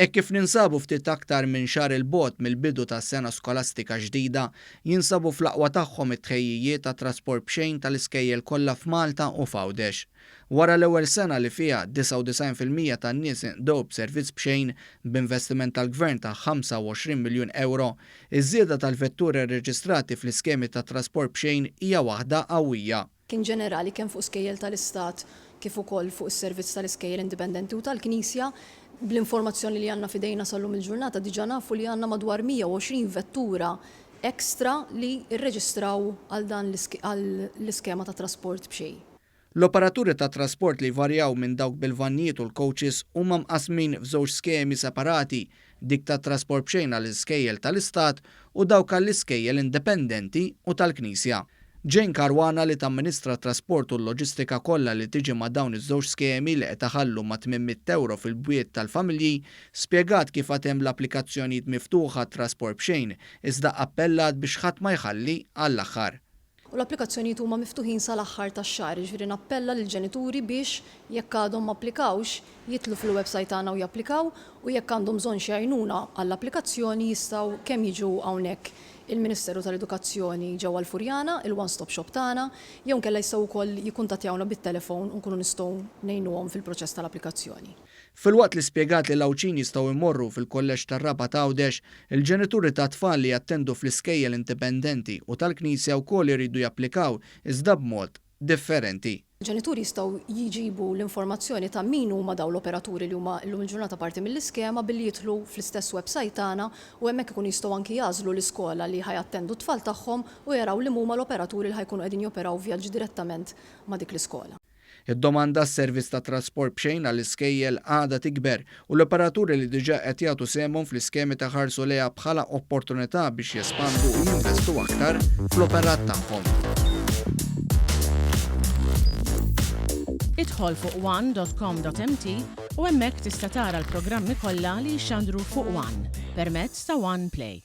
Hekk kif ninsabu ftit aktar minn xahar 'il bogħod mill-bidu ta' sena skolastika ġdida, jinsabu fl-aqwa tagħhom it-tħejjijiet għat-trasport b'xejn tal-iskejjel kollha f'Malta u f'Għawdex. Wara l-ewwel sena li fiha 99% tan-nies inqdew b'servizz b'xejn b'investiment tal-Gvern ta' 25 miljun ewro, iż-żieda tal-vetturi rreġistrati fl-iskemi ta' trasport b'xejn hija waħda qawwija. In ġenerali kemm fuq skejjel tal-Istat kif ukoll fuq is-servizz tal-iskejjel indipendenti u tal-Knisja, bl-informazzjoni li għandna f'idejna sal-lum il-ġurnata diġà nafu li għandna madwar 120 vettura extra li rreġistraw għal dan l-iskema ta' trasport b'xejn. L-operaturi tat-trasport li jvarjaw minn dawk bil-vannijiet u l-coaches huma mqassmin f'żewġ skemi separati, dik tat-trasport b'xejn għall-iskejjel tal-Istat u dawk għall-iskejjel indipendenti u tal-Knisja. Jane Caruana li tamministra t-trasport u l-loġistika kollha li tiġi ma' dawn iż-żewġ skemi li qed iħallu ma' 800 ewro fil-bwiet tal-familji spjegat kif għad hemm l-applikazzjonijiet miftuħa għat-trasport b'xejn iżda appellat biex ħadd ma jħalli għall-aħħar. U l-applikazzjonijiet huma miftuħin sal-aħħar tax-xahar, jiġifieri nappella lill-ġenituri biex jekk għadhom ma applikawx, jidħlu fil-websajt tagħna u japplikaw u jekk għandhom bżonn xi għajnuna għall-applikazzjoni jistgħu kemm jiġu hawnhekk il-Ministeru tal-Edukazzjoni ġewwa l-Furjana, il-One Stop Shop tagħna, jew inkella jistgħu wkoll jikkuntattjawna bit-telefon u nkunu nistgħu ngħinuhom fil-proċess tal-applikazzjoni. Filwaqt li spjegat li l-Għawdxin jistgħu jmorru fil-Kulleġġ tar-Rabat Għawdex, il-ġenituri ta' tfal li jattendu fl-iskejjel indipendenti u tal-Knisja wkoll iridu japplikaw iżda b'mod differenti. Il-ġenituri jistgħu jġibu l-informazzjoni ta' min huma dawn l-operaturi li huma llum il-ġurnata parti mill-iskema billi jidħlu fl-istess websajt tagħna u hemmhekk ikunu jistgħu anki jagħżlu l-iskola li ħa jattendu t-tfal tagħhom u jaraw liema huma l-operaturi li ħa jkunu qegħdin joperaw vjaġġi direttament ma' dik l-iskola. Id-domanda għas-servizz ta' trasport b'xejn għall-iskejjel għadha tikber u l-operaturi li diġà qed jagħtu sehemhom fl-iskemi ta' ħarsu lejha bħala opportunità biex jespandu u jinvestu aktar fl-operat tagħhom. Idħol fuq one dot com dot mt u hemmhekk tista' tara l-programmi kollha li jixxandru fuq one permezz ta' One Play.